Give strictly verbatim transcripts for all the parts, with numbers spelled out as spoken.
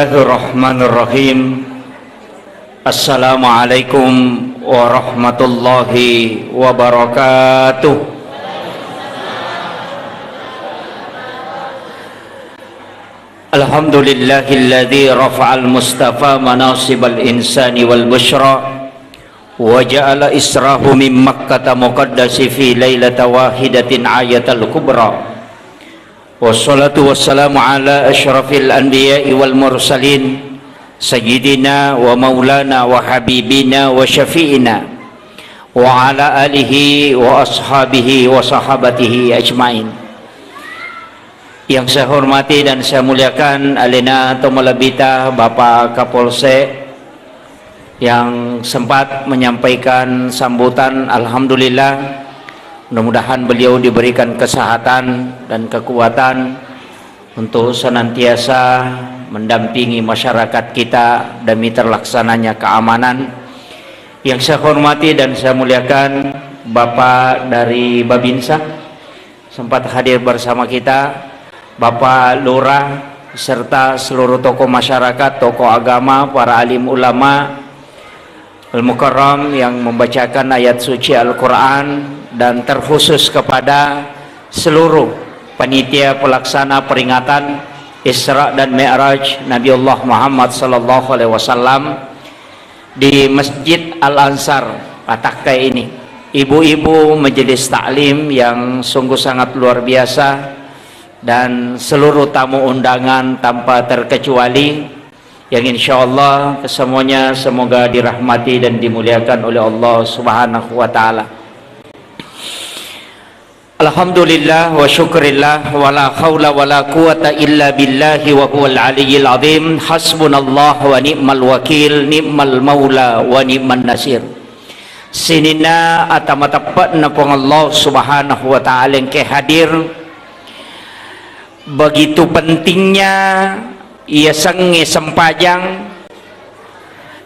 Bismillahirrahmanirrahim. Assalamualaikum warahmatullahi wabarakatuh. Alhamdulillahilladzi rafa'al mustafa manasibal insani wal busyra, wa ja'ala israhu min Makkata muqaddasi fi lailata wahidatin ayatal kubra. Wassalatu wassalamu ala asyrafil anbiya'i wal mursalin, sayyidina wa maulana wa habibina wa syafi'ina, wa ala alihi wa ashabihi wa sahabatihi ajmain. Yang saya hormati dan saya muliakan, alena to malebbita Bapak Kapolsek yang sempat menyampaikan sambutan. Alhamdulillah, mudah-mudahan beliau diberikan kesehatan dan kekuatan untuk senantiasa mendampingi masyarakat kita demi terlaksananya keamanan. Yang saya hormati dan saya muliakan Bapak dari Babinsa, sempat hadir bersama kita, Bapak Lurah, serta seluruh tokoh masyarakat, tokoh agama, para alim ulama, Al-Mukarram yang membacakan ayat suci Al-Quran, dan terkhusus kepada seluruh panitia pelaksana peringatan Isra dan Mi'raj Nabiullah Muhammad sallallahu alaihi wasallam di Masjid Al-Ansar Patakkai ini, ibu-ibu majelis taklim yang sungguh sangat luar biasa, dan seluruh tamu undangan tanpa terkecuali, yang insya Allah kesemuanya semoga dirahmati dan dimuliakan oleh Allah Subhanahu wa Ta'ala. Alhamdulillah wa syukrillah, wa la haula wa la quwata illa billahi wa huwal aliyyil azim. Hasbunallah wa ni'mal wakil, ni'mal maula wa ni'man nasir. Sininna ata mateppe'na Puang Allah Subhanahu wa Ta'ala engke hadir. Begitu pentingnya yasengnge sempajang,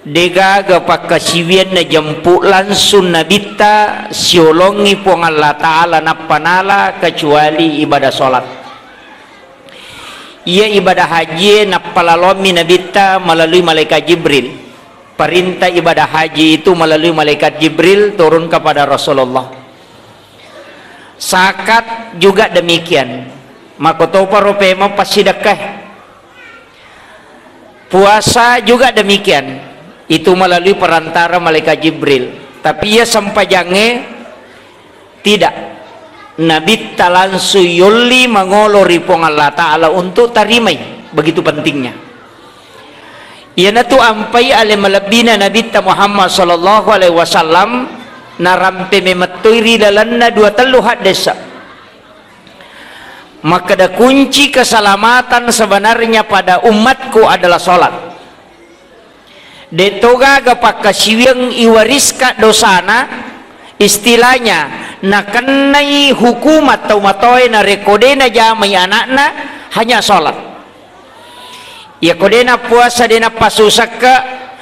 degaga pakkasiwianna jempu langsung Nabitta siolongi Puang Allah Ta'ala nappa nala kecuali ibadah salat. Iya ibadah hajie nappalaloammi Nabitta melalui malaikat Jibril. Perintah ibadah haji itu melalui malaikat Jibril turun kepada Rasulullah. Zakat juga demikian. Makkotoparo pemeng passidekkae. Puasa juga demikian. Itu melalui perantara malaikat Jibril. Tapi iya sempajangnge tidak. Nabitta langsung yolli mangolo ri Puang Allah Ta'ala untuk tarimai. Begitu pentingnya. Iyanatu ampai ale malebbina Nabitta Muhammad sallallahu alaihi wasallam narampe memettoi ri lalenna dua tellu haddesa. Makkeda kunci keselamatan sebenarnya pada umatku adalah salat. De' to gaga pakkasiwiang iwariska dosana, istilahnya nakennai hukumat tau matoae narekko de' najamai ana'na, hanya salat. Iyako de' nappuasa, de' nappasusakka,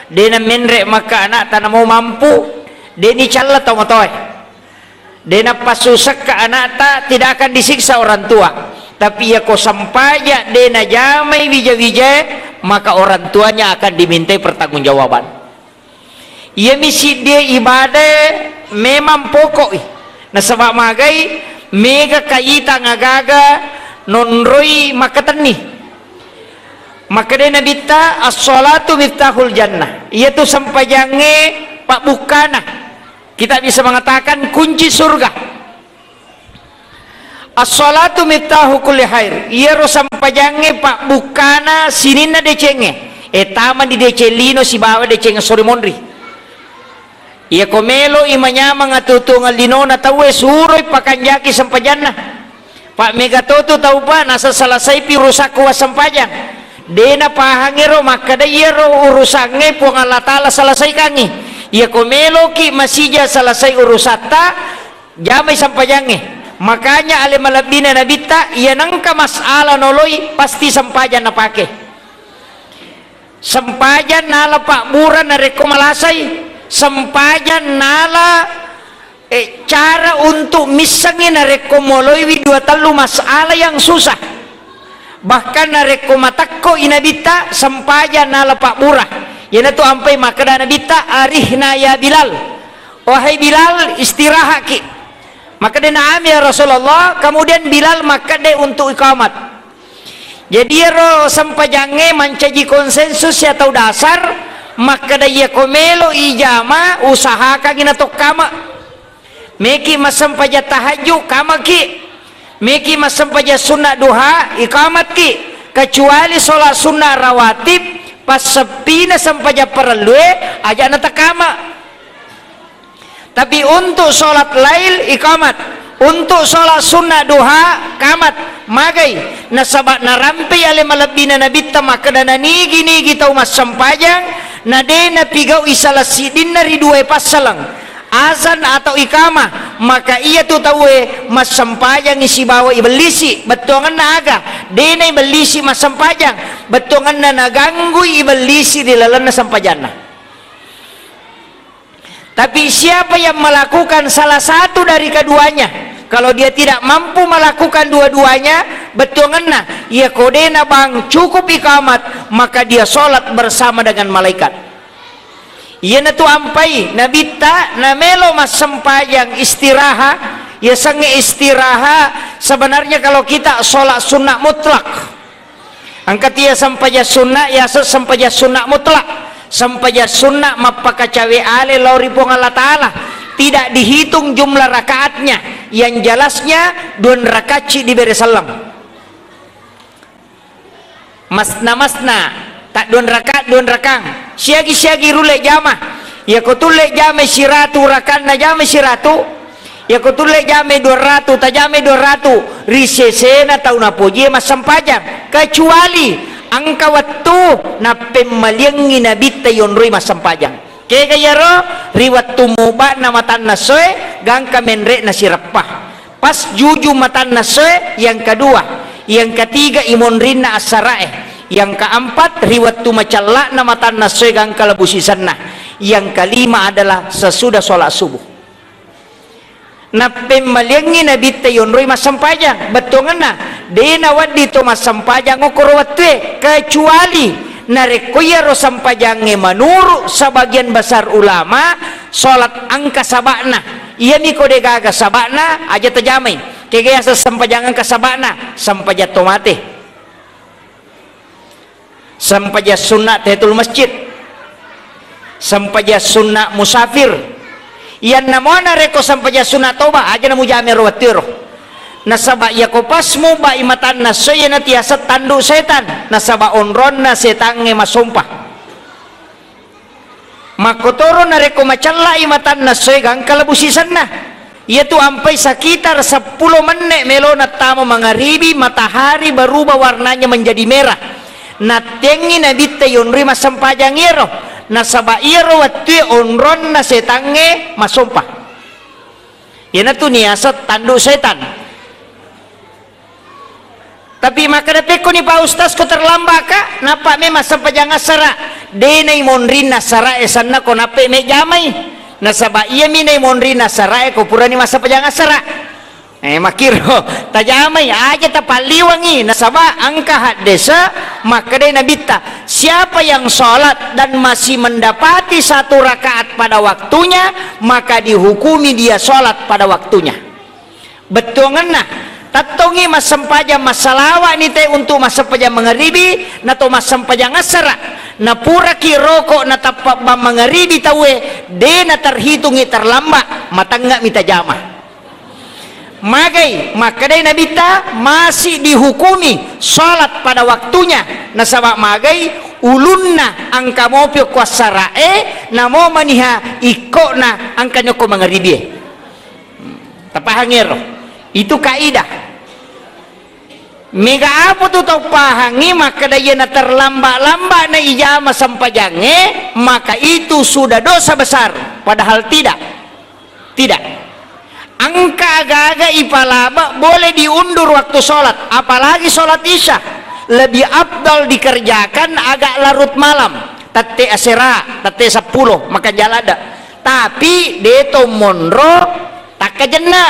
de' namenre' makka ana'ta namo mampu, de' nicalla tau matoae. De' nappassusekka ana'ta, tidak akan disiksa orang tua. Tapi iyako sempajang de' najamai wija-wijae, maka orang tuanya akan dimintai pertanggungjawaban. Iyami siddie ibadae memang pokok'i. Nasaba' magai, mega kaitang agaga nonroi makkatenni. Makkedai Nabitta, "As-shalatu miftahul jannah." Iyatu sempajangnge pabbukkana. Kita bisa mengatakan kunci surga. As-shalatu miftahu kulli khair. Iyaro sempajangnge pabbukkana sininna decengnge. E, tama di deceng lino sibawa deceng sori monri. Iyako melo'i manyameng atuo-tuongeng linona tauwe, suroi pakanjaki sempajanna. Pa' mega to tu tau pa' nasa selesaipi urusakku wassempajang. De' napahang ero makkeda iyaro urusangnge Puang Allah Ta'ala selesaikangngi. Iyako meloki masija selesai urusatta, jamai sempajangnge. Makanya ale malebbina Nabitta, iya nengka masalah noloi pasti sempajang napake. Sempajang nala pabbura narekko malasai, sempajang nala, eh, cara untuk missengngi narekko moloiwi dua tellu masalah yang susah. Bahkan narekko matekko i Nabitta, sempajang nala pabbura. Iyanatu ampai makkeda Nabitta, "Arihna ya Bilal." Wahai Bilal, istirahatki. Makkeda, "Na'am ya Rasulullah." Kemudian Bilal makkeda untuk iqamat. Jadi iyaro sempajangnge mancaji konsensus ya tau dasar, makkeda, "Iyako melo ijama, usahakangi natokkama." Meki massempajang tahajud, kamaki. Meki massempajang sunna duha, ikamatki. Kecuali sholat sunna rawatib, passeppina sempajang parellue, aja natakama. Tapi untuk sholat lail, ikamat. Untuk sholat sunna duha, kamat. Magai. Nasaba narampei ale malebbina Nabitta makkeda, nanigi-nigi tau massempajang, na de napigau'i salah siddinna ri duae passaleng. Azan atau ikamah, maka iyatu tauwe massempajangngi sibawa ibellisi, bettuangenna aga? Dena ibellisi massempajang, bettuangenna naganggui ibellisi ri lalenna sempajanna. Tapi siapa yang melakukan salah satu dari keduanya, kalau dia tidak mampu melakukan dua-duanya, bettuangenna, iya ko dena bang cukup ikamat, maka dia sholat bersama dengan malaikat. Iyanatu ampai Nabitta namelo massempajang istiraha, yasengnge istiraha, sebenarnya kalau kita sholat sunnah mutlak. Engka tia sempajang sunnah, yaseng sempajang sunnah mutlak, sempajang sunnah mappakacawe ale lao ri Puang Allah Ta'ala, tidak dihitung jumlah rakaatnya, yang jelasnya dua rakaat ci dibere selleng. Masna-masna, tak dua rakaat, dua rakang. Siagi-siagi rulle jama. Iya ko tulle jama siratu, rakanna jama siratu. Iya ko tulle jama dua ratu, tajama dua ratu. Ri sesena tau napojie massempajang. Kecuali engka wettu nappemmaliangngi Nabitta yonroi massempajang. Kega iyaro? Ri wettu muba'na matanna essoe, gangka menre'na sireppa. Pas juju matanna essoe, yang kedua, yang ketiga imonrinna assara'e, yang keempat ri wettu macella'na matanna essoe gangka lebu sisenna, yang kelima adalah sesudah sholat subuh. Nappemmaliangngi Nabitta yonroi massempajang, bettuangenna, de nawedding to massempajang okkoro wettue, kecuali narekko iyaro sempajangnge menurut sebagian besar ulama, sholat engka saba'na. Iyami ko degaga saba'na, aja tajamai. Kega yaseng sempajang engka saba'na? Sempajang to mate. Sempajang sunna tahiyatul masjid. Sempajang sunna musafir. Iyanna mo narekko sempajang sunna toba, aja namujamai ro wettuero. Nasaba iyako pas mubai matanna essoe, iyana tiaseng tandu setan. Nasaba onronna setangnge masompa. Makkotoro narekko macella'i matanna essoe gangka lebu sisenna. Iyatu ampai sekitar seppulo menne' melona tama mangaribi, matahari berubah warnanya menjadi merah. Nattengngi Nabitta yonroi massempajang iyaro, nasaba iyaro wettue onronna setangnge masompa. Iyanatu niaseng tandu setan. Tapi makkeda, "Pekkoni Pak Ustaz, ko terlambat ka?" Nappa memang sempajang assara. De naimonrinna assara e sanna ko nappe mejamai. Nasaba iyami naimonrinna assara e ko purani massempajang assara. Eh, makkiro tajamai aja tapalliwangi. Nasaba engka haddese makkedai Nabitta, "Siapa yang sholat dan masih mendapati satu rakaat pada waktunya, maka dihukumi dia sholat pada waktunya." Bettuangenna, tettongngi massempajang massalawa'ni te untuk massempajang mangaribi, nato massempajang assara. Napuraki roko natappa bang mangaribi tauwe, de naterhitungngi terlambat, matengnge'mi tajama. Magai, makkedai Nabitta, masih dihukumi sholat pada waktunya, nasaba magai ulunna engka mopi okko assara'e, namo maniha ikkona engkani okko mangaribie. Tapahangi ero. Itu kaidah. Mega apa tu tau pahangi makkeda iyana terlambat-lambat na ijama sempajangnge, maka itu sudah dosa besar. Padahal tidak. Tidak. Engka aga-aga ipalaba boleh diundur waktu sholat, apalagi sholat isya. Lebih afdal dikerjakan agak larut malam, tette asera, tette seppulo, maka jalada. Tapi deto monro takkajenna.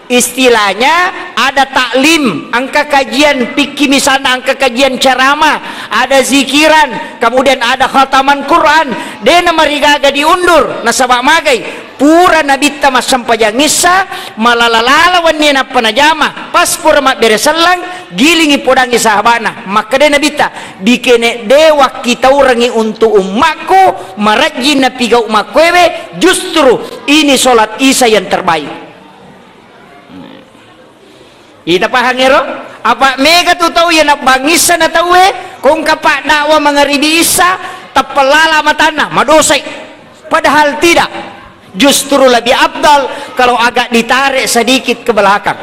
Istilahnya ada taklim, engka kajian fikih misalna, engka kajian ceramah, ada zikiran, kemudian ada khataman Quran. Dena marigaga diundur, nasaba magai pura nabitta massempajang issa, malala-lala wenni nappa najama, pas pura mabbere sellang, gilingi podangi sahabana. Makkeda nabitta, dikene de wakkitaurengi untuk ummakku, marajjing napigau makkuewe, justru ini sholat isya yang terbaik. Ita pahang ero? Apa mega tu tau iya nabbangissa na tauwe, kongka pak dakwa mangaribi issa, tappellala matanna, madosai. Padahal tidak. Justru lebih afdal kalau agak ditarik sedikit ke belakang.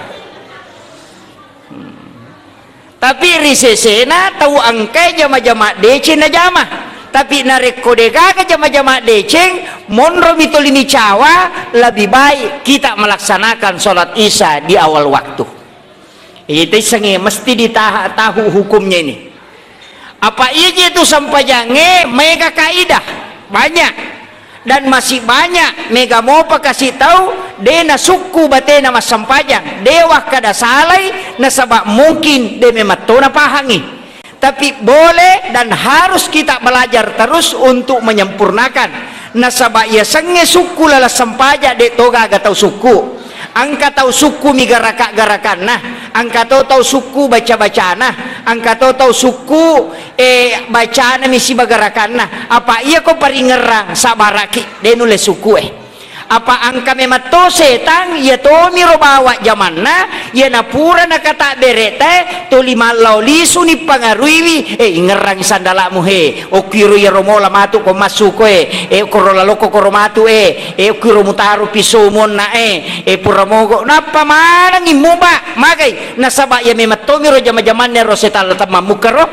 Tapi ri sesena tau engkae jama-jama deceng najama. Tapi narekko degaga jama-jama deceng, monromi toli micawa, lebih baik kita melaksanakan sholat isya di awal waktu. Ita issengnge mesti ditaha-, tahu hukumnya ini. Apa iya je tu sempajangnge mega kaidah, banyak. Dan masih banyak mega mopa kasi tau de nasukku batena massempajang, de wakkada salai, nasaba mungkin de memetto napahangi. Tapi boleh dan harus kita belajar terus untuk menyempurnakan. Nasaba yasengnge sukku laleng sempaja de togaga tau sukku. Engka tau sukku mi garaka-garakanna, engka to tau sukku baca-bacana, engka to tau sukku, eh, bacana mi siba garakanna. Apa iya ko paringerrang sabaraki, de nulle sukku e. Apa engka memang to setang, iya tomiro bawa jamanna, iya napura nakatabbere te, toli mallao lisuni pangaruiwi, eh, ingerrangi sandalamu he, okkiro iyaro mola matu ko massuko e, eh, koro laloko koro matu e, eh, okkiro mutaro piso muonna e, eh, pura mogo, nappa manengi muba, magai, nasaba iya memang tomiro jama-jamanna ro setang la temmammukkaro.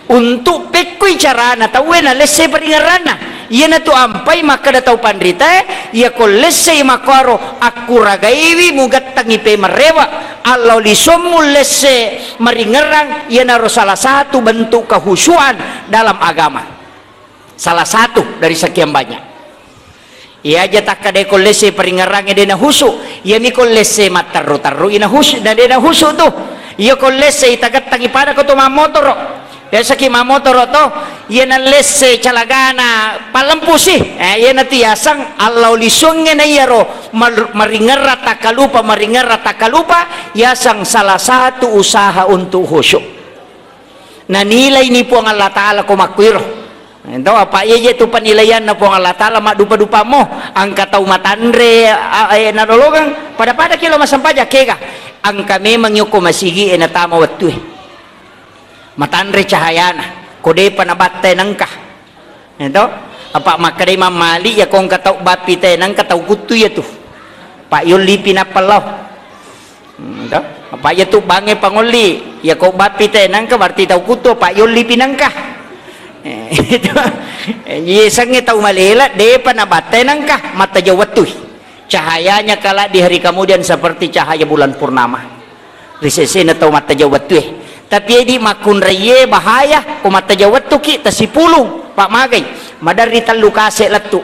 Untuk pekkoi carana tauwe nalesse paringerranna. Iyanatu ampai makkeda tau panritae, iyako lessei makkuaro akkuragaiwi mugettangi pemerrewe, allau lisommu lesse maringerrang, iyanaro salah satu bentuk kehusuan dalam agama. Salah satu dari sekian banyak. Iya aja takkadai ko lesse paringerrangnge de nahusu, iyami ko lesse matterru-terru i nahusu, na de nahusu tu. Iya ko lesse itagettangi pada ko to mammotoro. Biasaki mammotoro to, iya nallesse calagana pallempusi. Eh, iyanatu yaseng allau lisungnge na iyaro mar-, maringerra takkalupa, maringerra takkalupa, yaseng salah satu usaha untuk khusyuk. Nanilaini Puang Allah Ta'ala ko makkuiro. Ento apa iya je tu penilaianna Puang Allah Ta'ala maddupa-dupammo, engka tau matanre, a-, e, nalolongeng, pada-pada kilo massempajang kega, engka memang yoko masigi e natama wettue. Matanre cahayana, ko depa nabattai nengka. Ento, apa makkedai Imam Malik, iya ko engka tau bappi te nengka tau kuttu iya tu. Pak yollipi nappallau. Hmm, to? Apa iya tu bangnge pangolli, iya ko bappi te nengka berarti tau kuttu, apa yollipi nengka. Eh, itu. Eh, iye sengnge tau malela, depa nabattai nengka, mattajeng wettui. Cahayanya kelak di hari kemudian seperti cahaya bulan purnama. Ri sesena tau mattajeng wettue. Tapi edi makkunraie bahaya, ko mattajeng wettuki tasipulung, pak magai. Maderri tellu kase lettu.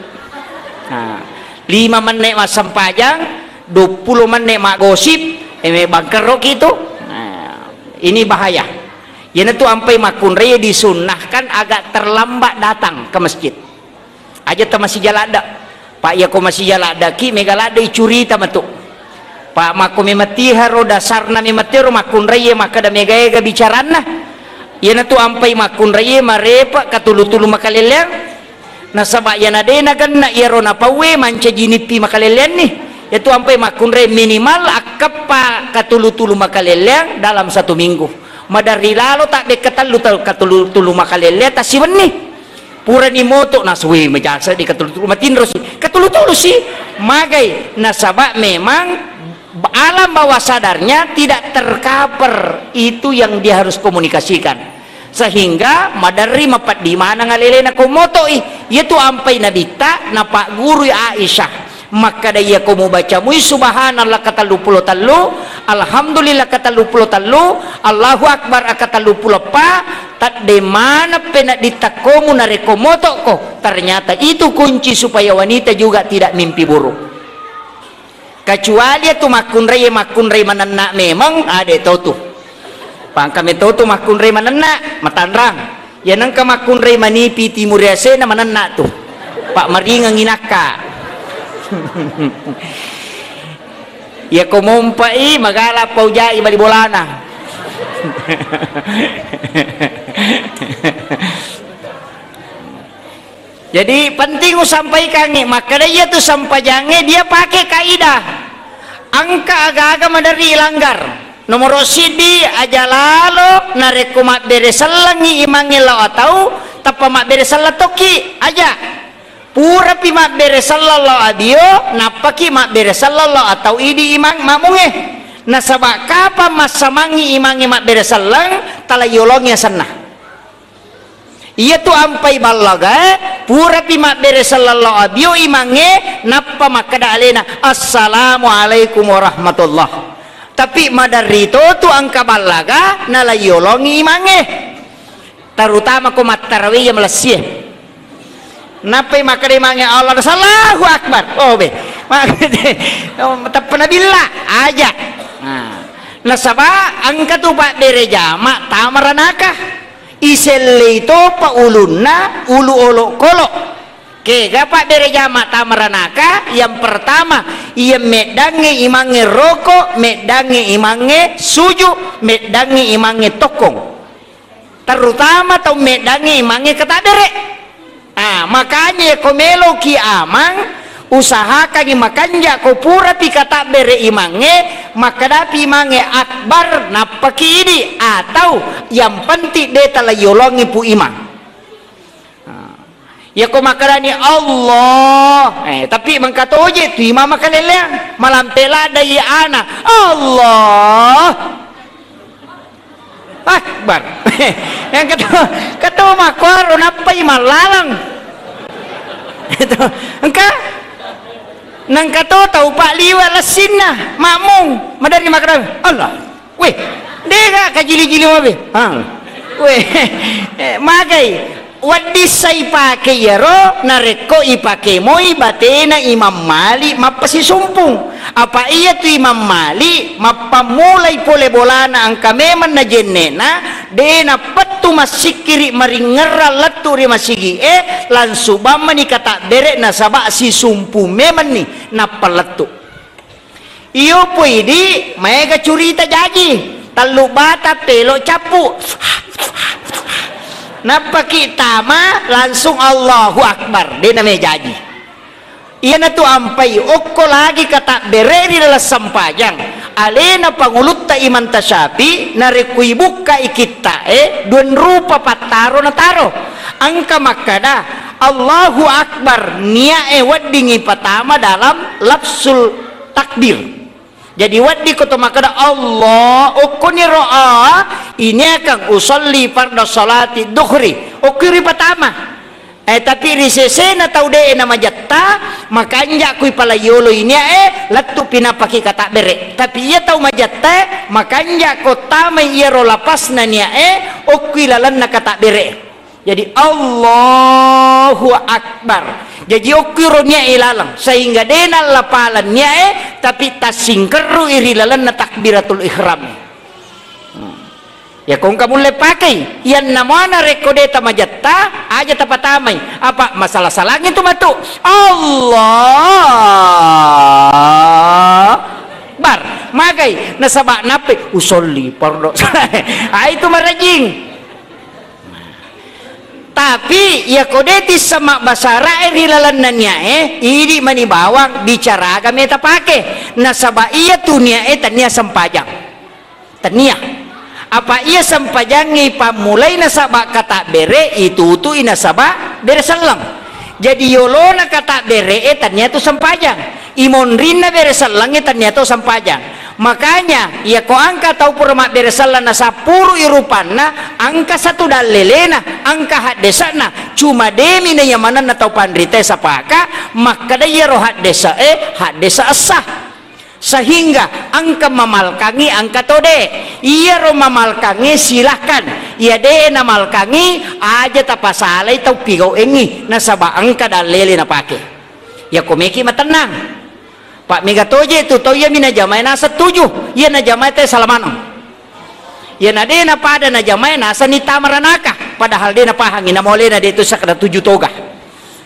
Nah, lima menne massempajang, duappulo menne maggosip, e, me bangkerroki tu. Nah, ini bahaya. Iyanatu ampai makkunrai disunnahkan agak terlambat datang ke masjid. Aja ta masija ladde. Pak, iya ko masija laddeki, mega ladde icurita matu. Pak, makko mematiha ro dasarna mematiha ro makkunrai makkeda mega-ega bicaranna. Iyanatu ampai makkunrai marepe katulu-tulu makalelleang. Nasaba iyana de nagenna iyaro napauwe mancaji nippi makalelleanni. Iyatu ampai makkunrai minimal akkeppa katulu-tulu makalelleang dalam satu minggu. Maderri lalo tabbe katellu tau katulu-tulu makalelleang tassiwenni. Purani moto nasui majasa di katulu-tulu matinro si. Katulu-tulu si. Magai nasaba memang alam bawah sadarnya tidak tercover itu yang dia harus komunikasikan. Sehingga maderri mapeddi maneng alelena ko motoi. Iyatu ampai nabitta napaggurui Aisyah. Makkeda, iyako mubaca mui subhanallah katelluppulo tellu, alhamdulillah katelluppulo tellu, Allahu akbar katelluppulo eppa, tedde maneng peneddi tekkomu narekko motokko. Ternyata itu kunci supaya wanita juga tidak mimpi buruk. Kecuali iyatu makkunrai, makkunrai manenna memeng, ade to tu. Pangka meto tu makkunrai manenna, matanrang. Iya nengka makkunrai manipi timuri asena manenna tu. Pak maringeng inakka. Iya ko mompai magala paujai bali bolana. Jadi, penting usampaikangngi, makkeda iyatu sempajangnge dia pake kaidah. Engka aga-aga maderri ilanggar. Nomoro siddi, aja lalo narekko mabbere sellengngi imangnge lao atau, tappa mabbere selleng tokki, aja. Purapi mabbere selleng lao abio, nappaki mabbere selleng lao atau idi imang makmungnge. Nasaba kapang massamangngi imangnge mabbere selleng, tala yolongi asenna. Iyatu ampai ballagae, purapi mabbere selleng lao abio imangnge, nappa makkeda alena, "Assalamualaikum warahmatullah." Tapi maderri to tu engka ballaga, nala yolongi imangnge. Terutama ko mattarawei iya malessie. Nappai makkeda imangnge, "Allah, Allahu Akbar." Oh, be. Ma-, teppa nabilla, aja. Nah. Nasaba engka tu pabbere jama tama ranaka. Isellei topa ulunna, ulu olokolo. Kega pabbere jama tama ranaka? Yang pertama, iya meddangnge imangnge roko, meddangnge imangnge suju, meddangnge imangnge tokkong. Terutama tau meddangnge imangnge katabbere. Ah, makanya ko meloki amang, usahakangi makanja ko purapi katabbere imangnge, makkadapi imangnge akbar, nappaki idi, atau yang penting de tala yolongi pu imang. Ah. Iya ko makkedani Allah, eh, tapi mengkatoje tu imang makaleleang, malampe ladai ana, Allah. Akbar. Yang keto, keto makkuaro nappai mallalang. Itu, engka? Nengka to tau pak liwa lessinna, makmung, maderri makkeda, "Allah. Weh, dega kajili-jili mabe." Ah. Weh, eh, magai. Wedding sa ipake iyaro, narekko ipake moi batena Imam Malik mappasisumpung. Apa iyatu Imam Malik mappammulai pole bolana engka memeng najenne'na, de nappettu massikkiri maringngerrang lettu ri masigi'e, langsung bammani katabbere nasaba sisumpung memenni nappa lettu. Iyo pui di maega curita jaji, tellu bata pelo cappu. Nappaki tama langsung Allahu Akbar, de name jaji. Iyanatu ampai okko lagi katabbere ri laleng sempajang. Alena pangulutta Imam Tasyafi narekko ibukkai kitta'e, dua rupa pattaro nataro. Engka makkada, Allahu Akbar, nia'e weddingi patama dalam lafzul takbir. Jadi wedding ko to makkeda Allah, okkoniro a, ini akan usolli farda salati duhri. Okko ripatama. Eh, tapi ri sesena tau de na majetta, makanja kui pala yolo ini, eh, lettu pinapaki katabbere. Tapi iya tau majetta, makanja ko tamai iyaro lapasna nia, eh, okkui lalenna katabbere. Jadi, Allahu Akbar. Jaji, okkuiro niae laleng, sehingga de nallapaleng niae, tapi tassingkerrui ri lalenna takbiratul ihram. Hmm. Ya, ko engka mulle pakei, iyanna muana rekko de tamajetta, aja tapatamai. Apa masalah-salangi tu matu? Allah Akbar. Magai, nasaba nappai, usolli, pardo. Ai tu marajing. Tapi, iyako de tisseng mabbasarae ri lalenna niae, idi mani bawang bicara aga meta pake. Nasaba iyatu niae tania sempajang. Tania. Apa iya sempajangnge ipammulai nasaba katabbere, itutui nasaba bere selleng. Jadi, yolona katabbere e tania tu sempajang. Imonrinna bere sellengnge tania to sempajang. Makanya, iyako engka tau pura mabbere selleng nasappurui rupanna, engka satu dallelena, engka haddese'na, cuma demi na iya manenna tau panritae sapaka, makkeda iyaro haddese e, haddese essa. Sehingga engka mamalkangi, engka to de. Iyaro mamalkangi, silahkan. Iya de namalkangi, aja tapasalai tau pigauengngi, nasaba engka dallele napake. Iyako meki matennang. Pak mega toje tu tau iya mi najamae naseng tuju, iya najamae te salamaneng. Iya na de na pada najamae naseng ni tamaranaka, padahal de napahangi namolena de tu sakada tuju toga.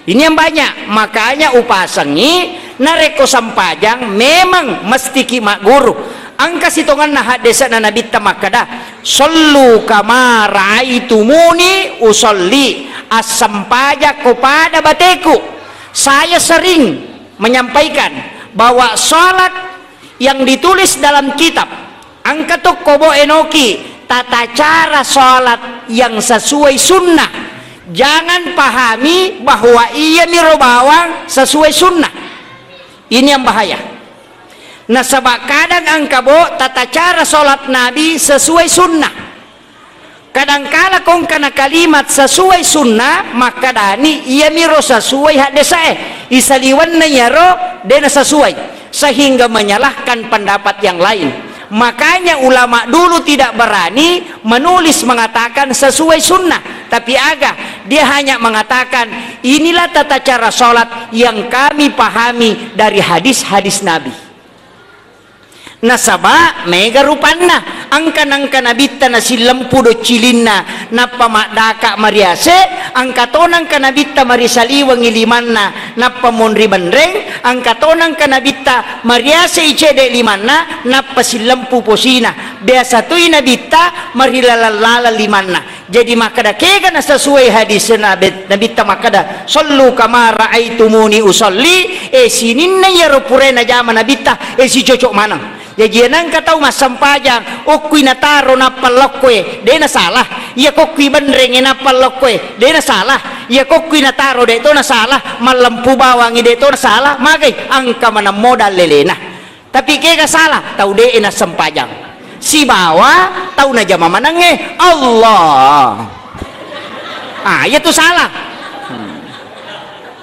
Ini yang banyak, makanya upasengi narekko sempajang memang mestiki magguru. Engka sitongenna haddese'na Nabitta makkeda, "Sallu kama raaitumuni usalli." Assempajakko pada bateku. Saya sering menyampaikan bahwa salat yang ditulis dalam kitab, engka tokko bo enoki tata cara salat yang sesuai sunnah. Jangan pahami bahwa iya miro bawang sesuai sunnah. Ini yang bahaya. Nasaba kadang engka bo tata cara salat Nabi sesuai sunnah. Kadangkala kongkana kalimat sesuai sunnah, makkadani iyamiro sesuai haddesae. Isaliwenna iyaro dena sesuai, sehingga menyalahkan pendapat yang lain. Makanya ulama dulu tidak berani menulis mengatakan sesuai sunnah. Tapi aga, dia hanya mengatakan, "Inilah tata cara sholat yang kami pahami dari hadis-hadis Nabi." Nasaba mega rupanna, engka nangka nabitta nasillempu doccilinna, nappa maddaka mariase, engka to nangka nabitta marisaliwengi limanna, nappa monri benreng, engka to nangka nabitta mariase icede limanna, nappa sillempu posina. Biasa toi nabitta marilaleng-laleng limanna. Jadi makkeda kega nasesuai hadis Nabi, Nabitta makkeda, "Sallu kama raaitumuni usalli." Eh, sininna iyaro purae najama Nabitta, eh, sicocok maneng. Jaji nangka tau massempajang, okkui nataro nappa lokkoe, de nasalah. Iya kokkui benrenge nappa lokkoe, de nasalah. Iya kokkui nataro de to nasalah, mallempu bawangi de to nasalah. Magai, engka maneng modal lelena. Tapi kega salah? Tau de'e nassempajang. Sibawa tau najama manengnge Allah. Ah, iya tu salah. Hmm.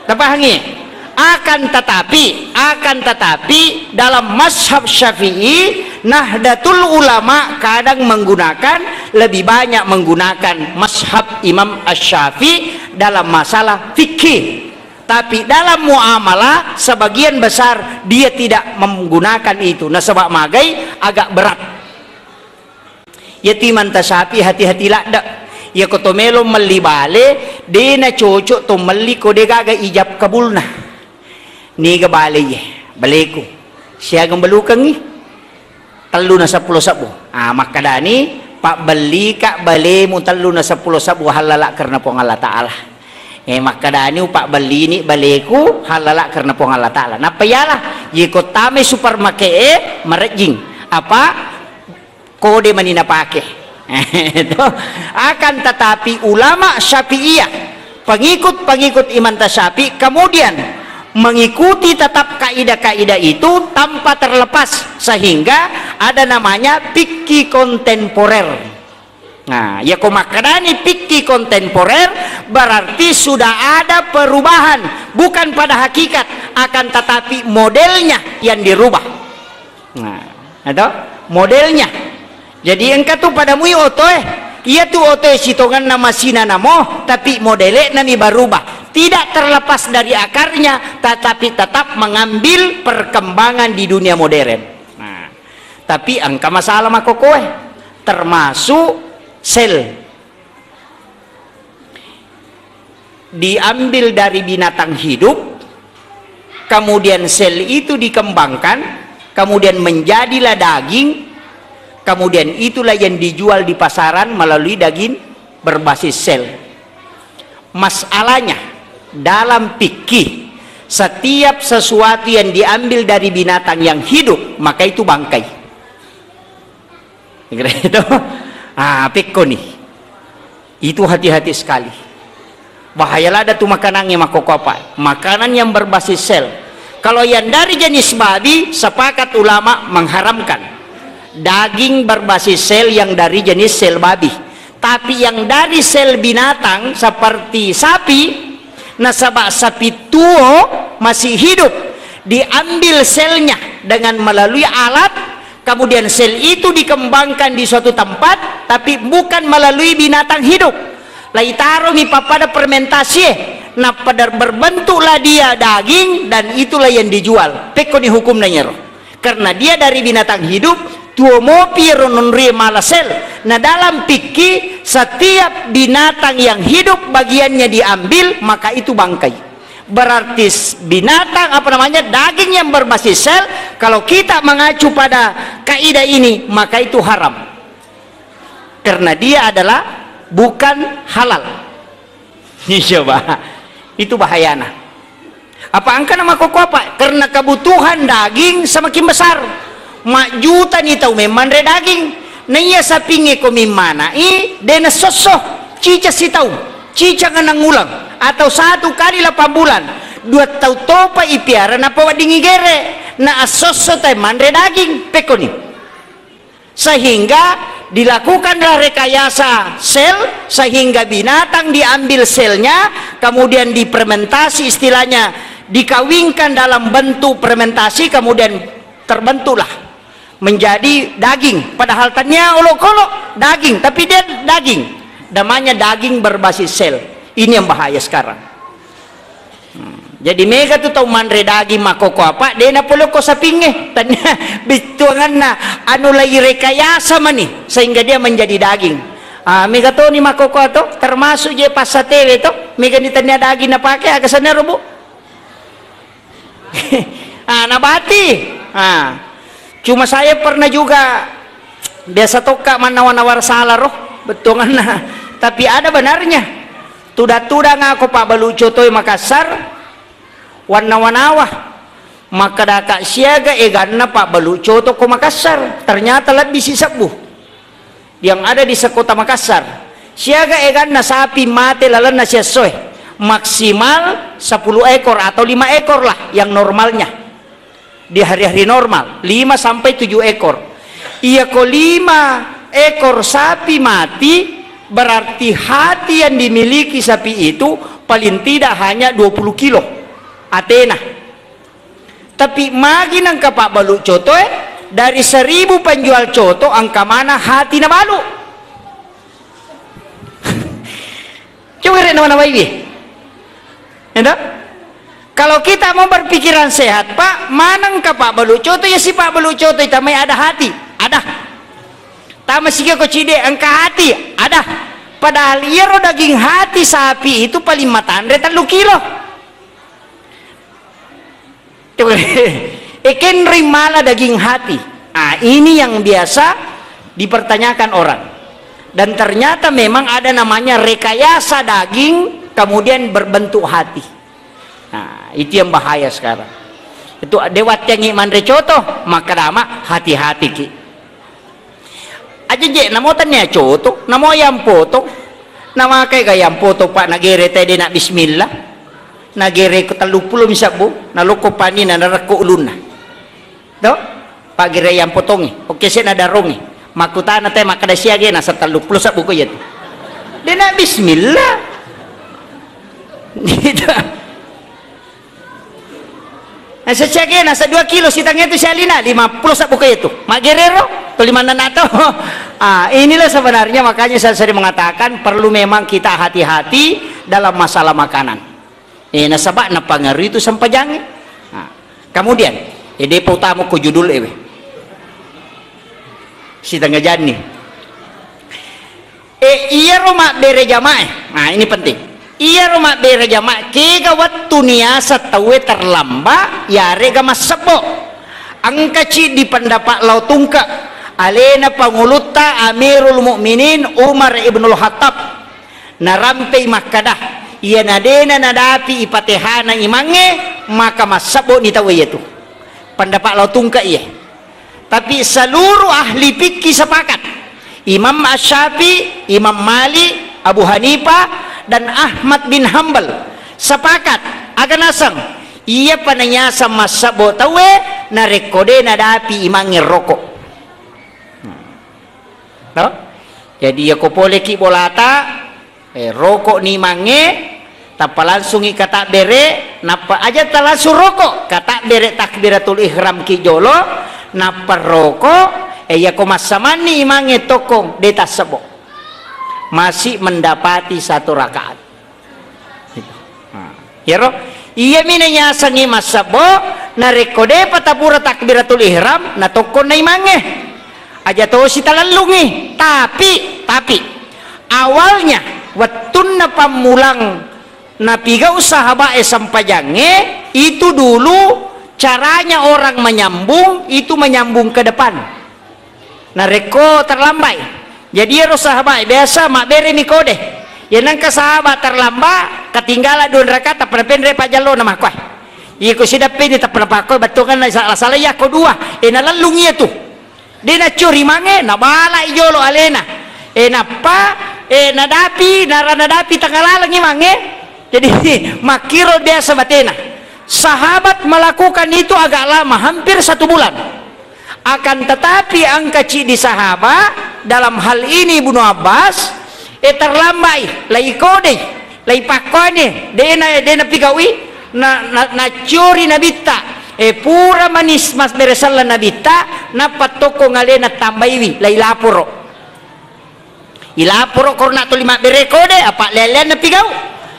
Tapahangi? Akan tetapi, akan tetapi dalam mazhab Syafi'i, Nahdlatul Ulama kadang menggunakan, lebih banyak menggunakan mazhab Imam Asy-Syafi'i dalam masalah fikih. Tapi dalam muamalah, sebagian besar dia tidak menggunakan itu. Nasaba magai agak berat. Iya tu Imanta Syafi'i hati-hati ladde. Iya ko to melo melli bale, de na cocok to melli ko de gaga ijab kabulna. Niga bale iye, baleku. Siaga belukengngi? Tellu na seppulo sebbu. Ah, makkadani, "Pabbellika balemu tellu na seppulo sebbu hallala karena Puang Allah Ta'ala." Eh, makkadani, "Upabbellini baleku hallala karena Puang Allah Ta'ala." Nappa iyalah, yeko tamai supermarket e, marejjing. Apa? Kode mani napake. Itu. Akan tetapi ulama Syafi'iyah, pengikut-pengikut Imam Syafi'i, kemudian mengikuti tetap kaidah-kaidah itu tanpa terlepas, sehingga ada namanya fikih kontemporer. Nah, ya ko makkedani fikih kontemporer, berarti sudah ada perubahan, bukan pada hakikat, akan tetapi modelnya yang dirubah. Nah, atau modelnya. Jadi engka tu pada mui otoe, iya tu otoe sitongenna masina namo, tapi modele'na mi barubah. Tidak terlepas dari akarnya, tetapi tetap mengambil perkembangan di dunia modern. Nah, tapi engka masalah makokoe, termasuk sel. Diambil dari binatang hidup, kemudian sel itu dikembangkan, kemudian menjadilah daging, kemudian itulah yang dijual di pasaran melalui daging berbasis sel. Masalahnya, dalam fikih, setiap sesuatu yang diambil dari binatang yang hidup, maka itu bangkai. Kira itu. Ah, pekko nih. Itu hati-hati sekali. Bahaya lada tu makanannya makoko apa? Makanan yang berbasis sel. Kalau yang dari jenis babi, sepakat ulama mengharamkan. Daging berbasis sel yang dari jenis sel babi. Tapi yang dari sel binatang seperti sapi, nasaba sapi tuo masih hidup, diambil selnya dengan melalui alat, kemudian sel itu dikembangkan di suatu tempat, tapi bukan melalui binatang hidup. Laitaromi pappada fermentasi, Nappa dar-, berbentuklah dia daging, dan itulah yang dijual. Pekkoni hukumna iyaro. Karena dia dari binatang hidup, tuo mopi ero nonrie mala sel. Nah, dalam fikih, setiap binatang yang hidup bagiannya diambil, maka itu bangkai. Berarti s-, binatang, apa namanya, daging yang berbasis sel, kalau kita mengacu pada kaidah ini, maka itu haram. Karena dia adalah bukan halal. Ini coba. Itu bahayana. Apa engka na makkokko apa? Karena kebutuhan daging semakin besar. Majjutani tau memmanre daging. Naiya sapingnge ko mimmanai, de nassosso. Cica sitaung, cica ngenang ulang, atau satu kali lapan bulan. Dua tau topa ipiara nappa wedding igere. Na assosso tai manre daging. Pekkoni. Sehingga dilakukanlah rekayasa sel, sehingga binatang diambil selnya, kemudian difermentasi, istilahnya dikawinkan dalam bentuk fermentasi, kemudian terbentuklah menjadi daging. Padahal tania olokolo daging, tapi dia daging. Namanya daging berbasis sel. Ini yang bahaya sekarang. Hmm. Jadi mega tu tau manre daging makkokko apa, de napolokko sapingnge. Tania bittuanganna anu lai rekayasa mani sehingga dia menjadi daging. Ah, mega toni makkokko to, termasuk je passatewe to, mega ni tania daging napake, aga senna ro, Bu? Ah, nabati. Ah. Cuma saya pernah juga, biasa tokka mannawa-nawa sala ro, bettuanganna. Tapi ada benarnya. Tudang-tudang ako pabbalu cotoe Makassar, wannawa-nawa. Makkedaka siaga eganna pabbalu coto ko Makassar. Ternyata lebbi sisebbu yang ada di sekota Makassar. Siaga eganna sapi mate lalenna siessoe, maksimal sepuluh ekor atau lima ekor lah yang normalnya. Di hari-hari normal, lima sampai tujuh ekor. Iya ko lima ekor sapi mati, berarti hati yang dimiliki sapi itu paling tidak hanya dua puluh kilo atena. Tapi magi nengka pabbalu cotoe, dari seribu penjual coto engka mana hati nabalu. Coba rek nawa-nawai. Endo? Kalau kita mau berpikiran sehat, Pak, mana engka pabbalu coto, ya si pabbalu coto, tamai ada hati. Ada. Tama sigi ko cide, engka hati. Ada. Padahal iyaro daging hati sapi itu paling matanre tellu kilo. Ekenri mala daging hati. Ah, ini yang biasa dipertanyakan orang. Dan ternyata memang ada namanya rekayasa daging, kemudian berbentuk hati. Nah, itu yang bahaya sekarang. Itu de wattengngi manre coto, maka dama hati-hati ki. Aja je, namo tania coto, namo ayam potong. Namakai ga ayam potong, Pak, nagere tede na bismillah. Nagere ko tellu pulo misabbu, nalokko panina, narekko ulunna. To? Pak gere ayam potongi, oke sena darongi. Makkutana te makkeda siage nasa tellu pulo sabbu ko iyatu. De na bismillah. Gitu. Nah, sesiage nasa dua kilo sitang itu sialina, lima pulo sabbu ko itu. Magerero, to lima nana to. Ah, inilah sebenarnya makanya saya sering mengatakan perlu memang kita hati-hati dalam masalah makanan. Eh, nasaba napangaruhi itu sempajangnge. Nah, kemudian, eh, depa utama ko judul ewe. Sitengah jani. Eh, iyaro mabbere jamaah. Nah, ini penting. Iyaro mabbere jamaah, kega wettu niasa tauwe terlambat, yarega massebbo. Engkaci di pendapat Lao Tungke, alena pangulutta Amirul Mukminin Umar Ibnul Khattab. Narampei makkada, iyana dena nadapi ipatehana imangnge, maka massebbo ni tauwe iyatu. Pendapat Lao Tungke iye. Tapi seluruh ahli fikih sepakat. Imam Asy-Syafi'i, Imam Malik, Abu Hanifah, dan Ahmad bin Hambal sepakat. Aga naseng, iya panayasa massebbo tauwe narekko de nadapi imangnge rokok. Hmm. To? Jadi, yako poleki bolata, eh, rokok ni mange, tappa langsungi katabbere, nappa aja talangsung rokok, katabbere takbiratul ihram ki jolo, nappa rokok, eh, yako massamanni imangnge tokkong, de tassebo. Masih mendapati satu rakaat. Gitu. Nah, Iyaro, iyami nayasengngi massebbo, narekko de'pa tapura takbiratul ihram, natokkonna imangnge. Aja tosi talellungngi. Tapi, tapi, awalnya, wettunna pammulang napigau sahaba'e sempajangnge, itu dulu caranya orang menyambung, itu menyambung ke depan. Narekko terlambai. Jadi iyaro sahabat biasa mabbereni kode. Iya nengka sahabat terlambat, ketinggalan dua rakaat, tappa napenre pajallona makkuai. Iko sidappeni tappa napakkuai bettuanganna sala-sala iya ko dua. E, nalellung iya tu. De' naccuri mange, nabalai jolo alena. E, nappa, e, nadapi, nara nadapi tengah lalengngi mange. Jadi makkiro biasa batena. Sahabat melakukan itu agak lama, hampir satu bulan. Akan tetapi engka ciddi sahaba, dalam hal ini Ibnu Abbas, e, terlambai, lai kodei, lai pakkoane, dena, dena pigaui, na, na, naciori nabitta, e, pura manis mas beresalla nabitta, nappa tokko ngalena tambaiwi, lai laporo. Ilaporo korona tuli mabbere kode, apa lean-leanna pigau.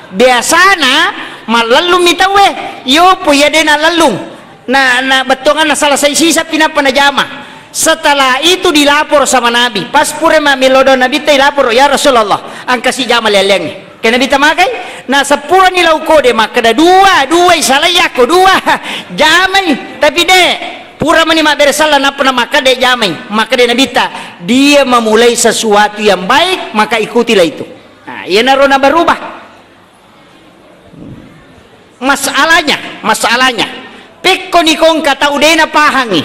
Biasana mallellung mi tauwe, yopo iya de nallellung. Na, na bettuanganna salah sai sisa pinappa najama. Setelah itu dilapor sama Nabi. Pas pura mammelo do Nabitta ilaporo, "Ya Rasulullah, engka sijama lean-leangnge." Ke Nabitta magai, na seppurani lau kode makkeda dua, dua isalai yakko dua. Jamai, tapi de. Pura mani mabbere salla nappa na makkeda jamai, makkeda Nabitta, dia memulai sesuatu yang baik, maka ikutilah itu. Nah, iyanaro na berubah. Masalahnya, masalahnya, pekko ni kongka tau dena pahangi.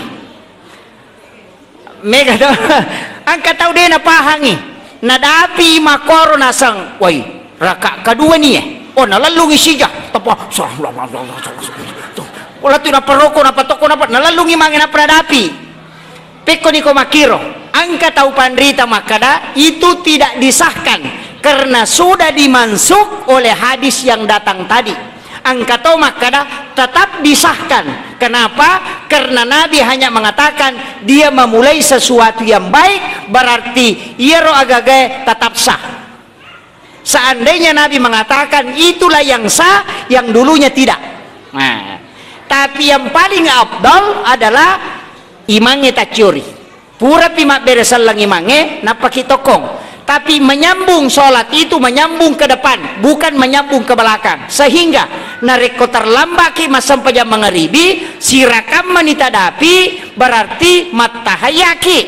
Mega do, angka tau dena pahangi. Nadapi makoro nasang, wai, raka kedua ni eh. Oh, nalellungi sija. Tapa, Wala tu naparoko, napatoko, napa, nalellungi mange nappa nadapi. Pekko niko makkiro, engka tau panrita makkada, itu tidak disahkan karena sudah dimansukh oleh hadis yang datang tadi. Engka tau makkada, tetap disahkan. Kenapa? Karena Nabi hanya mengatakan dia memulai sesuatu yang baik, berarti iyaro agagae tetap sah. Seandainya Nabi mengatakan itulah yang sah, yang dulunya tidak. Nah, tapi yang paling afdal adalah imangnge tacciori. Purapi mabbere selleng imangnge, nappaki tokkong. Tapi menyambung sholat itu menyambung ke depan, bukan menyambung ke belakang. Sehingga narekko terlambaki massempajang mangaribi, sirakammani tadapi, berarti mattahayaki.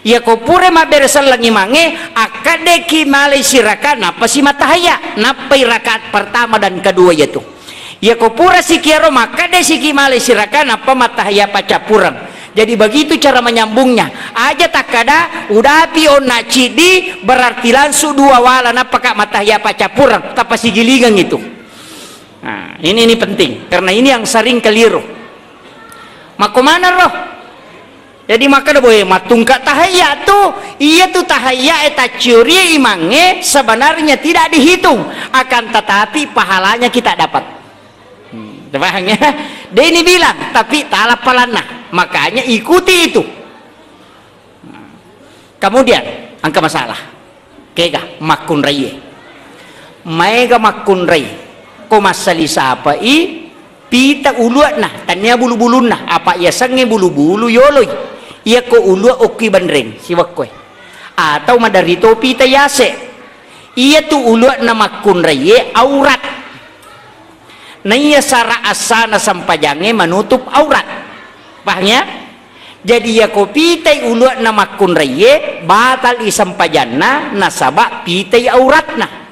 Iyako pura mabbere selleng imangnge, akkaddeki malai siraka, nappa si mattahayya, nappai rakaat pertama dan kedua iyatu. Iyako pura sikiaro makkadde siki malai siraka, nappa mattahayya paccappureng. Jadi begitu cara menyambungnya. Aja takkada, udapi onna ciddi, berarti langsung dua wala, nappaka mattahayya paccappureng, tappa sigilingeng itu. Nah, ini, ini penting, karena ini yang sering keliru. Makko maneng ro? Jadi makkeda boe mattungka tahayya tu, iya tu tahayya e tacciori imangnge sebenarnya tidak dihitung, akan tetapi pahalanya kita dapat. Hmm, paham ya? Deni bilang, tapi tala palanna. Makanya ikuti itu. Kemudian, engka masalah. Kega makkunraie. Maega makkunrai. Ko massali sapai pita ulua'na, tania bulu-bulunna, apa yasengnge bulu-bulu yoloi. Iyako ulua okki benreng, siwekkoe. Atau maderri to pita yase. Iyatu ulua'na makkunraie aurat. Naiya sara assana sempajangnge menutup aurat. Paham ya? Jadi, iyako pitai ulua'na makkunraie, batal i sempajanna, nasaba pitai auratna.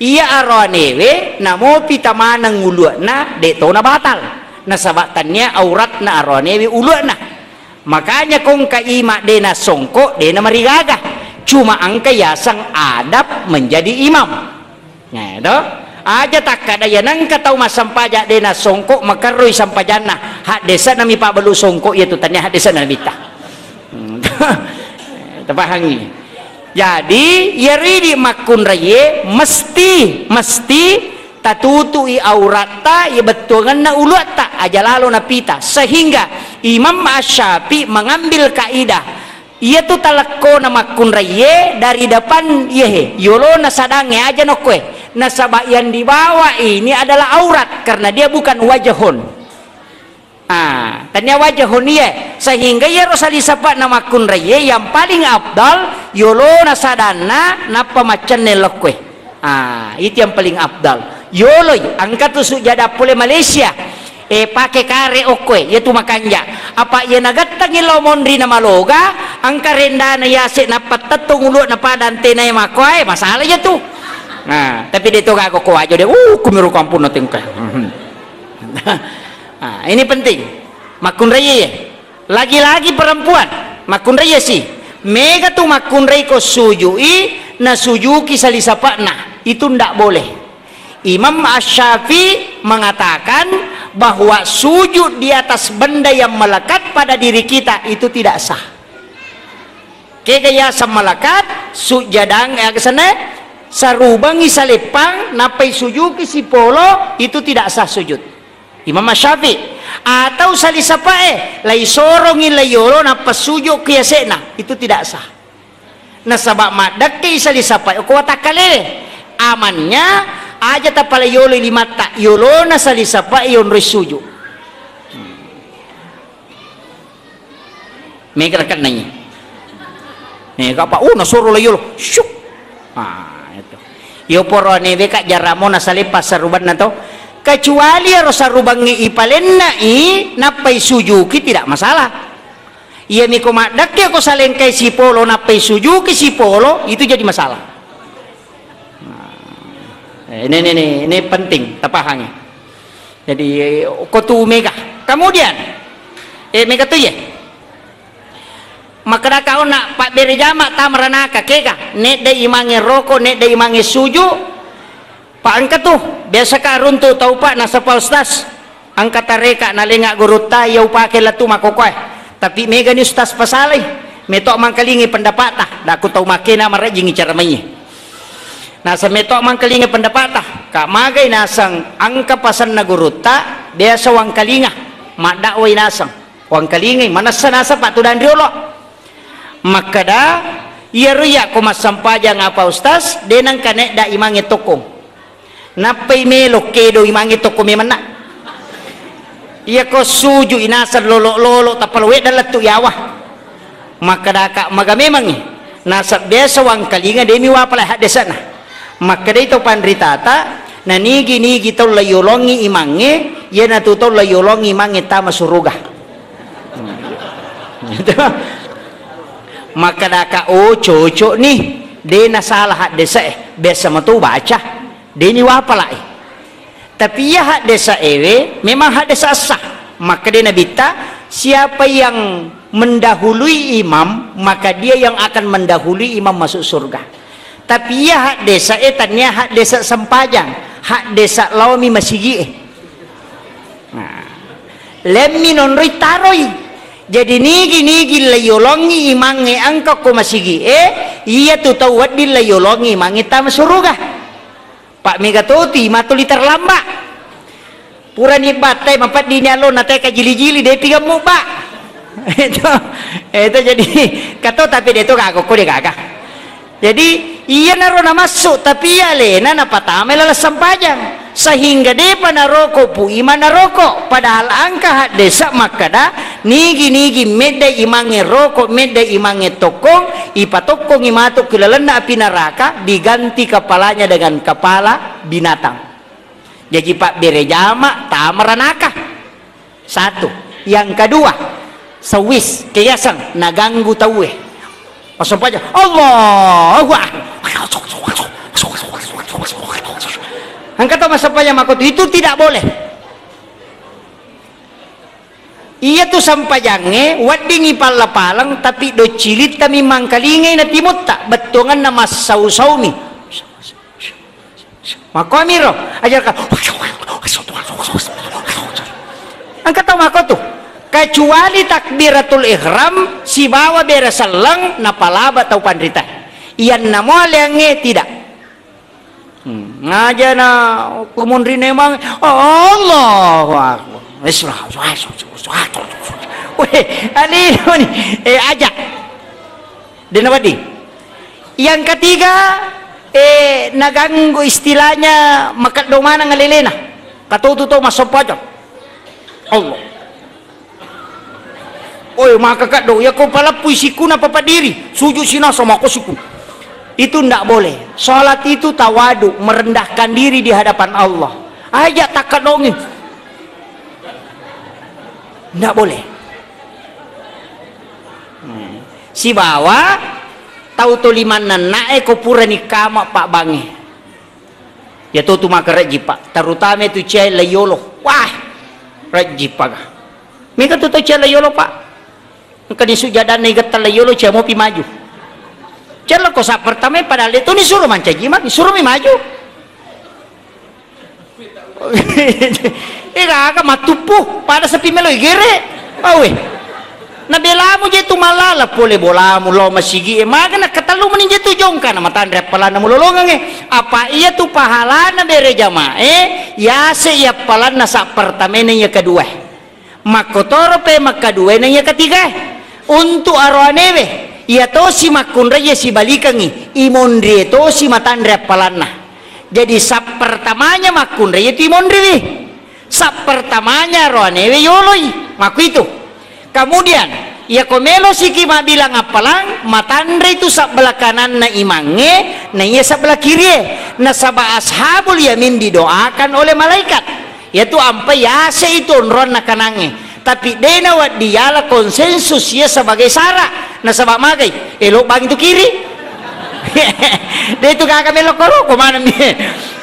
Iya aroanewe, namo pita maneng ulua'na, de tona batal. Nasaba tania auratna aroanewe ulua'na. Makanya kongka ima de nasongko, de namarigaga. Cuma engka yaseng adab menjadi imam. Nah, to? Aja takkada iya nengka tau massempajang de nasongko makerroi sempajanna, haddese'na mi pabbalu songko iya tu tania haddese'na nabitta. Hmm. Tapahangi. Jadi, iyaro idi makkunraie mesti, mesti tatutui auratta, iya bettuangenna uluatta, aja lalo napita. Sehingga Imam Asy-Syafi'i mengambil kaidah, iyatu talekkona makkunraie dari depan iyehe, yolona sadangnge aja nokkoe. Nasaba yang dibawa ini adalah aurat, karena dia bukan wajahun. Ah, tania wajahun iye, sehingga iyaro salisapa'na makkunraiye yang paling afdal yolona sadanna nappa maccenne lokkoe. Ah, itu yang paling afdal. Yoloi, engka tu sujada pole Malaysia. Eh, pake kare okkoe, iya tu makanja. Apa iya nagattangi lao monri na maloga, engka rendana yase nappa tettong ulu'na pada antenae makkoe, masalah iya tu. Nah, tapi de to gaga ko wajo de, uh, kumiro kampung na tengka. Ah, ini penting. Makkunraiye. Lagi-lagi perempuan, makkunraiye si. Mega tu makkunrai ko sujui, nasujuki salisapa'na. Itu ndak boleh. Imam Asy-Syafi'i mengatakan bahwa sujud di atas benda yang melekat pada diri kita itu tidak sah. Kega yaseng melekat, sujadang, eh, kesana, sarubangi saleppang, nappai sujuki sipolo, itu tidak sah sujud. Imam Syafi'i. Atau salisapae, lai sorongi lai yolo, nappa suju ki yase'na, itu tidak sah. Nasaba maddekke salisapa okko watakkalewe. Amannya aja tapale yolo limatta, yolona salisapa yonroi suju. Mega rekenna i. Mega apa? Oh, nasoro la yolo. Syuk. Ah, itu. Yo poro ane beka jaramo nasale passarubanna to. Kecuali ero sarubangnge ipalenna i, nappai sujuki, tidak masalah. Iya miko maddekke ko salengkai sipolo nappai sujuki sipolo, itu jadi masalah. Nah, ini, ini, ini, ini penting tapahangi. Jadi, eh, ko tu mega. Kemudian, eh, mega tu ye. Makkedaka onna pabbere jama tama ranaka kega, nedde imange roko, nedde imange suju. Pa engka tu, biasa ka runtu tau pa nasapa ustaz. Engka tareka nalenga gurutta iya upake lettu makkokoe. Tapi megani ustaz pasalai. Meto mangkalingi pendapata, daku tau makkena marajingi cara mai. Naseng meto mangkalingi pendapata, ka magai naseng engka pasenna gurutta, biasa wangkalinga, maddakwai naseng. Wangkalingai, manessa naseng patudang riolo. Makkeda, iyaro iya ko massempajang apa ustaz, de nengka nedda imange tokkong. Nappai melo kedo imange tokko memenna. Iya ko suju inaseng lolo-lolo tappa lo wedda lettu yawa. Makkedaka maga memangngi. Naseng biasa wangkalinga demi wapala haddesana. Makkedai tau panritata, nanigi-nigi tau layolongi imangnge, iyanatu tau layolongi imangnge tama suruga. Makkedaka, oh cocok nih, de nasalah haddesa e, biasa mato baca. Deni wapalai. Tapi iya haddesa ewe memang haddesa sah. Makkeda Nabitta, siapa yang mendahului imam, maka dia yang akan mendahului imam masuk surga. Tapi iya haddesa e tania haddesa sempajang, haddesa laomi masigi e. Nah, lemmi nonroi taroi. Jadi nigi-nigi layolongi imangnge engka ko masigi e, iya tu tau wedding layolongi imangnge tama suruga. Pak mega toti matuli terlambat. Purani battai mapeddini allo na teka jili-jili depi gemmu ba. Itu, itu jadi kato tapi de to gaga ko de gaga. Jadi iyanaro namassu tapi iya alena napatama laleng sempajang sehingga depa naroko pu imang naroko padahal engka haddesa makkeda nigi-nigi medda imangnge roko medda imangnge tokkong ipatokkongi matu ki lalenna api naraka diganti kepalanya dengan kepala binatang. Jaji pabbere jama tama ranaka. Satu. Yang kedua, sewis keyaseng naganggu tauwe. Massempajang, Allahu Akbar. Engka to massempajang makotu, itu tidak boleh. Iya tu sempajangnge weddingi palla-paleng tapi doccilittami mangkalingai na timutta bettuanganna massau-saumi. Makkuamiro ajarkan. Engka tau makko tu kecuali takbiratul ihram sibawa bere selleng napalaba tau panrita. Iyanna mo aleangnge tidak. Hmm, ngaja na kumunri nemang, Allahu Akbar. Weh, alino ni. Eh, aja. Dena wadi. Yang ketiga, Eh, naganggu istilahnya makeddo maneng alelena. Katotu to massempajang. Allah. Oi, maka kaddo, ya ko paleppui sikuna papadiri, sujud sinasa mako siku. Itu ndak boleh. Salat itu tawadu, merendahkan diri di hadapan Allah. Aja takkedongi. Ndak boleh. Hmm. Sibawa tau to limanna na'e ko purani kama pabbangnge. Ya to tu maka rejji, Pak. Terutama tu cia la yolo. Wah, rejji paga. Mega tu tau cia la yolo, Pak. Engka ni sujadanna igetta la yolo, cia mopi maju. Cia lo ko sa pertama padahal itu ni suruh mancaji ma, ni suruh mi maju. Eh, gaga mattuppu, pada sepi melo igere. Awe. Nabelamu je tu malala pole bolamu lo masigi e. Maga na ketellu meni je tu jongka na matanre appalanna mulolongang e. Apa iya tu pahalana bere jamae, yase iya appalanna sa pertamena iya kedua. Makkotoro pe makkaduwae na iya ketigae. Untu aroanewe, iya tosi makkunrai iya sibalikengngi, imonrie tosi matanre appalanna. Jadi, sappertamanya makkunrai iya tu imonriwi. Sappertamanya aroanewe yoloi. Makkuitu. Kemudian, iya ko melo siki mabbilang appalang, matanre tu sabbelah kananna imangnge, na iya sabbelah kirie. Nasaba ashabul yamin didoakan oleh malaikat. Iyatu ampai yase itu onroanna kanangnge. Tapi de nawedding yala konsensus iya sebagai sara. Nasaba magai, elo bang itu kiri. De itu gaga melo koro, ko maneng mi.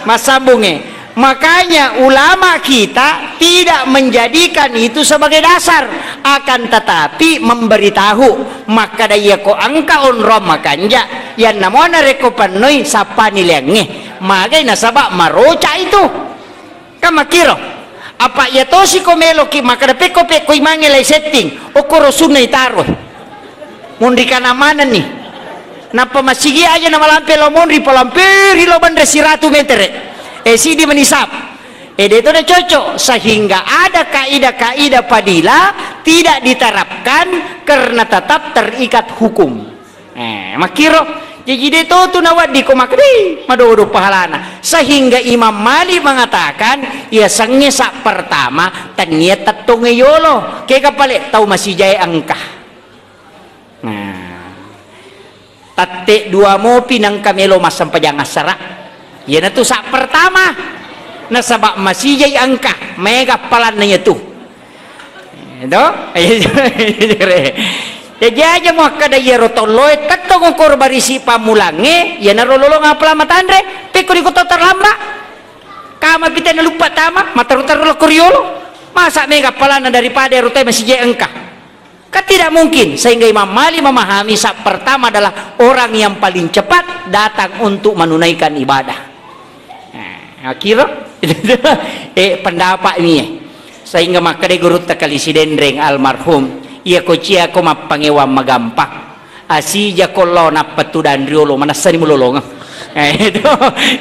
Massambungnge. Makanya ulama kita tidak menjadikan itu sebagai dasar, akan tetapi memberitahu makkada iya ko engka onroang makanja, yanna muana rekko pennoi sappani leangnge. Magai nasaba maroca itu. Kan makkiro. Apa iya tosi ko meloki makkada pekko-pekko imangnge lai setting, okkoro sunna itaro. Monri kana manenni. Nappa masigi aja na malampe lo monri, palamperi lo banre siratu metere. Eh, sidi menisap. Eh, de to na cocok, sehingga ada kaidah-kaidah fadilah tidak diterapkan karena tetap terikat hukum. Eh, makkiro. Jaji de to tu nawedding ko makkeda, "Ih, madodo pahalana." Sehingga Imam Malik mengatakan, yasengnge sa pertama, tennia tettongnge yolo. Kega pale tau masijae engka. Nah. Tette dua mopi nengka melo massempajang assara. Iyanatu sa pertama. Nasaba masijai engka, mega appalanna iyatu. Edo? Jaji aja muakkeda iyaro tolloe tettong okoro barisi pammulangnge, iyanaro lolong appalang matanre, pekko ri kota terlambat. Kama pite naluppa tama, mataru-taru lokko riolo. Masa mega appalanna daripada ero toe masijai engka. Kan tidak mungkin, sehingga Imam Malik memahami sa pertama adalah orang yang paling cepat datang untuk menunaikan ibadah. Nah, akhirnya, eh, pendapat mi, eh. Sehingga makkeda gurutta Kali Sidenreng almarhum, iya ko cia ko mappangewang magampang. Asija ko lao nappa tudang riolo, manassani mulolongeng. Eh, itu,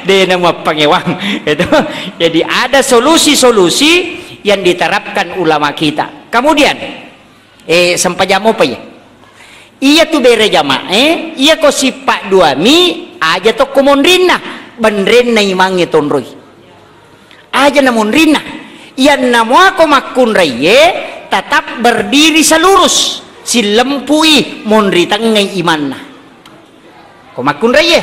de na mappangewang. Itu. Jadi ada solusi-solusi yang diterapkan ulama kita. Kemudian, Eh, sempajang mopa iya. Iya tu bere jamae, iya ko sippa duami, aja tokko monrinna, benrenna imangnge tonroi. Aja na monrinna. Iyanna muako makkunraiye, tetap berdiri selurus, sillempui monri tengngai imanna. Ko makkunraiye,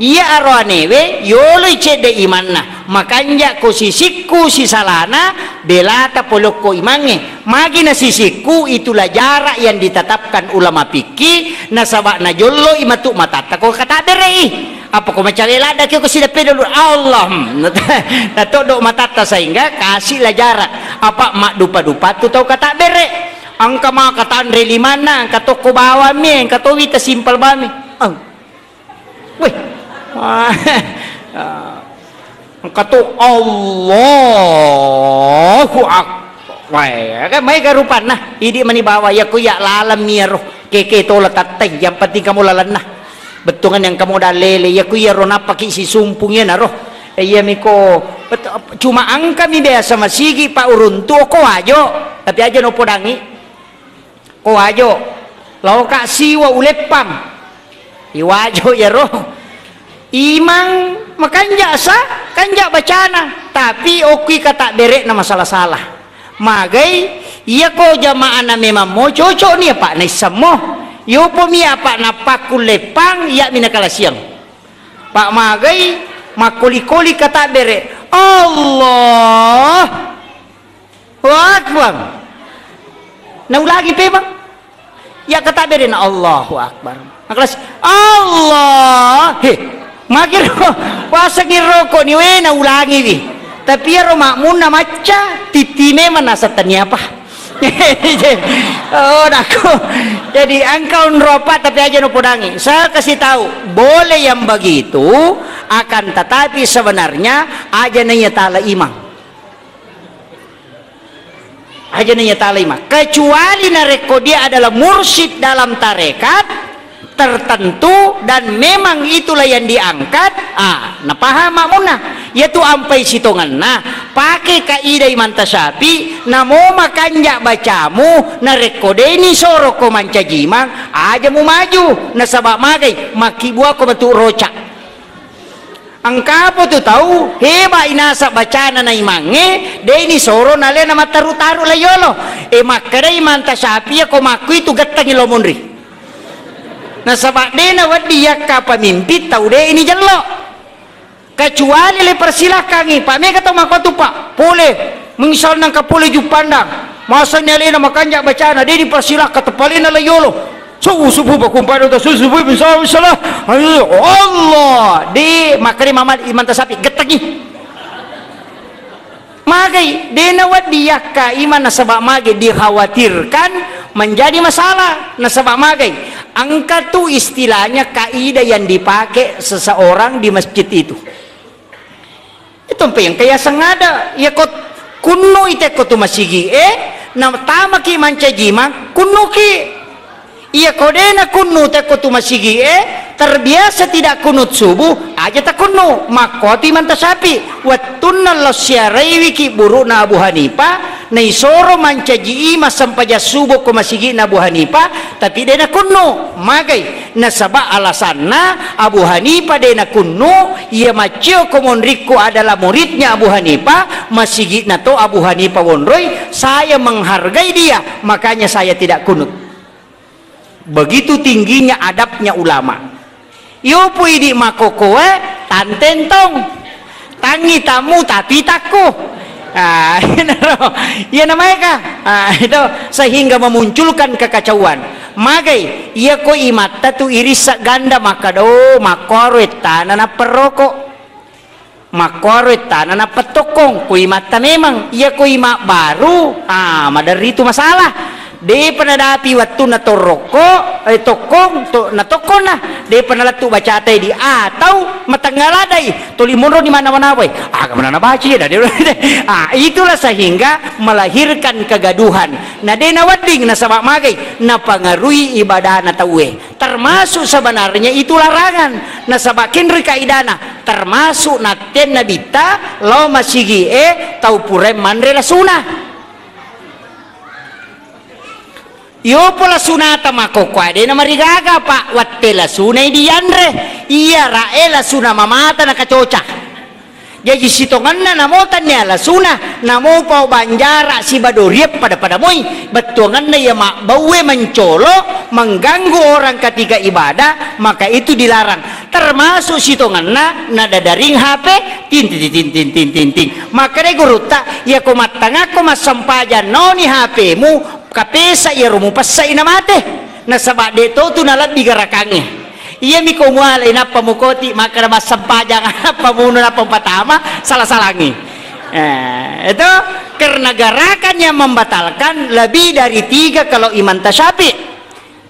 iya aroanewe yoloi cedde imanna, makanja ko sisikku sisalana, belata polokko imangnge. Magi na sisikku, itulah jarak yang ditetapkan ulama fikih, nasaba najolloi matu matatta ko katabbere'i. Apa ko macawe ladda ki ko sideppe dulu, Allah, hmm, natoddo matatta sehingga kasihlah jarak. Apa maddupa-dupa tu tau katabbere. Engka maka tanre limanna, engka tokko bawammi, engka to wita simpel bami. Au. Weh. Engka to Allahu Akbar. Weh, kan maega rupanna. Idi mani bawa, iya ko iya lalemmi iyaro. Keke tola tattai, yang penting kamu lalenna. Bettuangan yang kamu dalele, iya ko iyaro nappaki sisumpung iyanaro. Eh, iya miko, bet-, cuma engkami biasa masigi pa uruntu ko Wajo, tapi aja no podangi. Ko Wajo, laoka siwa uleppang. I Wajo iyaro. Imang makanja' sa, kanja' bacana, tapi okkui katabbere'na masala-sala. Magai, iyako jama'ana memang mo cocokni, apa' naissammo. Iyopomi apa' nappakkulleppang, iya'mi nakalasiang. Pa' magai, makkoli-koli katabbere', Allah. Allahu Akbar. Naulangi pemang. Ya katabbere' na Allahu Akbar. Nakelas, Allah. He, makiro, wasengi rokok ni we, naulangi wi. Tapi iyaro makmunna macca, titti memang naseng tania apa. Oh, dako. Jadi engka onro apa tapi aja' no podangi. Saya kasih tahu, boleh yang begitu, akan tetapi sebenarnya aja' naiya tala imang. Aja' naiya tala imang. Kecuali narekko dia adalah mursyid dalam tarekat tertentu dan memang itulah yang diangkat, ah, napaham makmunna. Iyatu ampai sitongenna, pake kaidah Imam Tasyafi, namo makanja' bacamu, narekko de'ni soro ko mancaji imang, aja' mumaju, nasaba' magai, makkibuako matu roca'. Engkapo tu tau heba' inasa' bacana naimangnge, de'ni soro nalena mattaru-taru laiyolo. E, makkedai Imam Tasyafi, ko makkuitu gettengi lo monri. Nasaba' de' nawedding yakka pamimpin tau de'ni jello. Kecuali le persilakangi, pa' mega tau makkuatu, pa' pole, misalna engka pole Juppandang, masenni alena makanja' bacana, de' dipersilakka, teppalena laiyolo. Subuh, subuh, pakumpada uta subuh, subuh, bisa, bisa lah. Ayo, Allah. De', makkeda Imam Malik, Imam Tasyafi, gettengi. Magai, de' nawedding yakka imang nasaba' magai dikhawatirkan menjadi masalah. Nasaba' magai, engka tu istilahnya kaidah yang dipakai seseorang di masjid itu. Itu mpe yang kaya sengada, iya ko kunnu itekko tu masigi e, na tamaki mancaji imang, kunnuki. Iya ko de' nakunnu tekko tu masigi e, terbiasa tidak kunut subuh, aja' takunnu. Makkuatu Imam Tasyafi, wettunna lao siaraiwiki buru'na Abu Hanifah, naisoro mancaji imang sempajang subuh ko masigi'na Abu Hanifah, tapi de' nakunnu. Magai? Nasaba' alasanna Abu Hanifah de' nakunnu, iya maccio ko monrikku adalah muridnya Abu Hanifah, masigi'na to Abu Hanifah wonroi, saya menghargai dia, makanya saya tidak kunut. Begitu tingginya adabnya ulama. Iyopo idi' makkokkoe, tanteng tong. Tangngi tammu tapi takku. Ah, iyanaro. Iya namaeka. Ah, itu sehingga memunculkan kekacauan. Magai, iya ko imatta tu irissa ganda makkeda, "Oh, makkuaro ettana napperroko." Makkuaro ettana nappa tokkong, ko imatta memang. Iya ko ima baru, ah, maderri tu masalah. De'pa nadapi wettunna torokko, eh, tokkong, to-, natokkonna. De'pa nalettu bacata idi', atau matengnga ladai, tuli monro ni mannawa-nawai. Aga manana baci ya, dade-, ah, itulah sehingga melahirkan kegaduhan. Na de' nawedding nasaba' magai, napangarui ibadana tauwe. Termasuk sebenarnya itu larangan. Nasaba' kenri kaidana, termasuk nattenna bitta lao masigi e tau purae manre lasuna. Iyopo lasunata makkokkoe de' namarigaga, pa' watte lasunai dianre. Iya ra'e lasuna mamata nakacoca. Jaji sitongenna namo tannia lasuna, namo pao banjara siba doriang pada-pada moi. Bettuangenna iya mabbauwe mencolo, mengganggu orang ketika ibadah, maka itu dilarang. Termasuk sitongenna nadadaring H P, ting, ting, ting. Makkedai gurutta, iya ko mattangakko massempajang naoni H P-mu, kapesa iyaro mupessai namate. Nasaba' de' to tu nalebbi garakangnge. Iyami ko mualai nappa mukoti makkeda massempajang, nappa muno, nappa mupatama, sala-salangngi. Eh, itu karena gerakan yang membatalkan lebih dari tiga kalau Imam Tasyafi.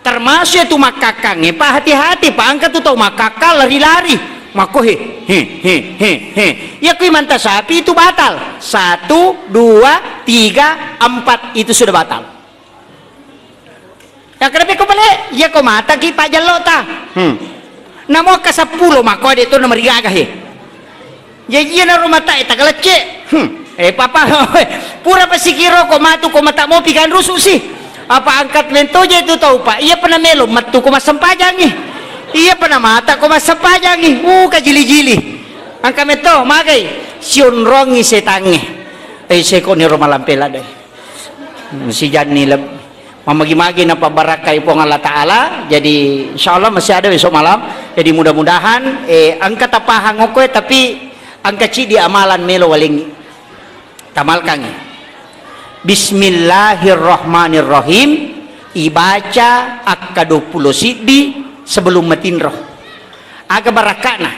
Termasuk itu makkakkangnge, pa' hati-hati, pa' engka tu tau makkakka lari-lari. Makko he, he, he, he, he. Iya ko Imam Tasyafi itu batal. Satu, dua, tiga, empat, itu sudah batal. Yakkedapekko pale, iya ko mataki pajjallota. Hmm. Namo ka seppulo makko de' to namarigaga he. Jaji iyanaro matae tagalecce. Hmm. Eh, papa, pura pasikiro ko matu ko mata mopi kan rusu' si. Apa angkat mentoja itu tau, Pak? Iya pernah melo, metu ko massempajangi. Iya pa namata ko massepajangi, uh, kajili-jili. Engka metto magai, sionrongi setangnge. Eh, sekoni ro malampela dai. Hmm, sijanni leb-, mamagi-magi napabbarakkai Puang Allah Ta'ala. Jadi, insya Allah masih ada besok malam. Jadi, mudah-mudahan, eh, engka tapahang okko, eh, tapi engka cidi amalan melo walengi. Tamalkangi. Bismillahirrahmanirrahim. Ibaca akka dua puluh siddi sebelum matinro. Aga barakka'na?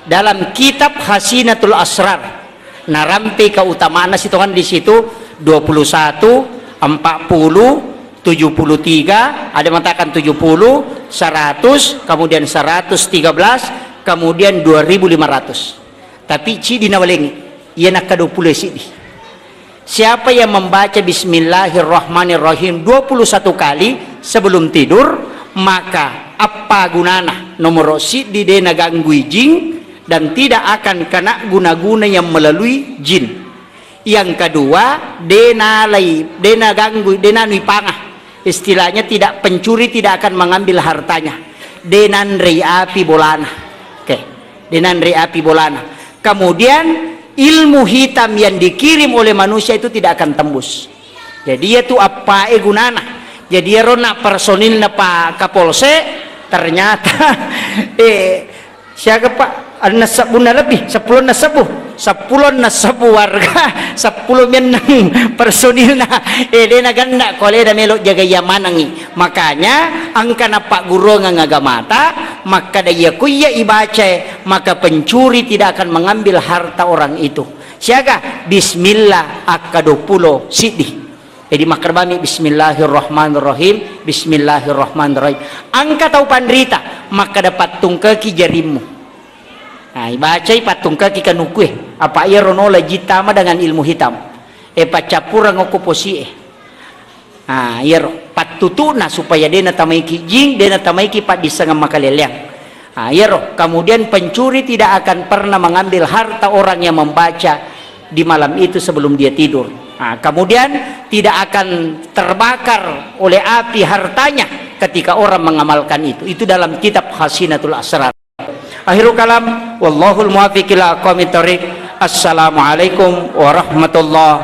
Dalam kitab Hasinatul Asrar, narampe keutamaanna sitongan di situ, dua puluh satu, empat puluh, tujuh puluh tiga, ada mengatakan tujuh puluh, seratus, kemudian seratus tiga belas, kemudian dua ribu lima ratus. Tapi cidi nawalengi, iya nakka dua puluh siddi. Siapa yang membaca Bismillahirrahmanirrahim dua puluh satu kali sebelum tidur, maka apa gunana? Nomor siddi, de naganggui jin dan tidak akan kena guna-guna yang melalui jin. Yang kedua, de nalai, de naganggui, de nanui panga. Istilahnya tidak, pencuri tidak akan mengambil hartanya. De nanrei api bolana. Oke, de nanrei api bolana. Kemudian ilmu hitam yang dikirim oleh manusia itu tidak akan tembus. Jadi, iya tu appae gunana. Jadi, iyaro na personilna Pak Kapolsek, ternyata, eh, siaga, Pak? Enneng sebbunna lebbi, seppulo enneng sebbu. Seppulo enneng sebbu warga, seppulo menneng personilna. Eh, de naganna ko alena melo jaga iya manengi. Makanya, engka nappagguruangeng agamata, makkada iya ku iya ibacae, maka pencuri tidak akan mengambil harta orang itu. Siaga? Bismillah akka dua puluh siddi. Jadi, makkerbami, "Bismillahirrahmanirrahim, bismillahirrahmanirrahim." Engka tau panrita, makkada, "Pattungkeki jarimmu." Nah, ibacai, "Pattungkeki kanukue." Apa iyaro nola jittama dengan ilmu hitam. Eh, paccappureng okko posie. Ah, iyaro pattutuna supaya de natamaiki jing, de natamaiki paddissengeng makaleleang. Ah, iyaro. Kemudian pencuri tidak akan pernah mengambil harta orang yang membaca di malam itu sebelum dia tidur. Ah, kemudian tidak akan terbakar oleh api hartanya ketika orang mengamalkan itu. Itu dalam kitab Hasinatul Asrar. Akhirul kalam, wallahul muwaffiq ila aqwamit thariq. Assalamualaikum warahmatullahi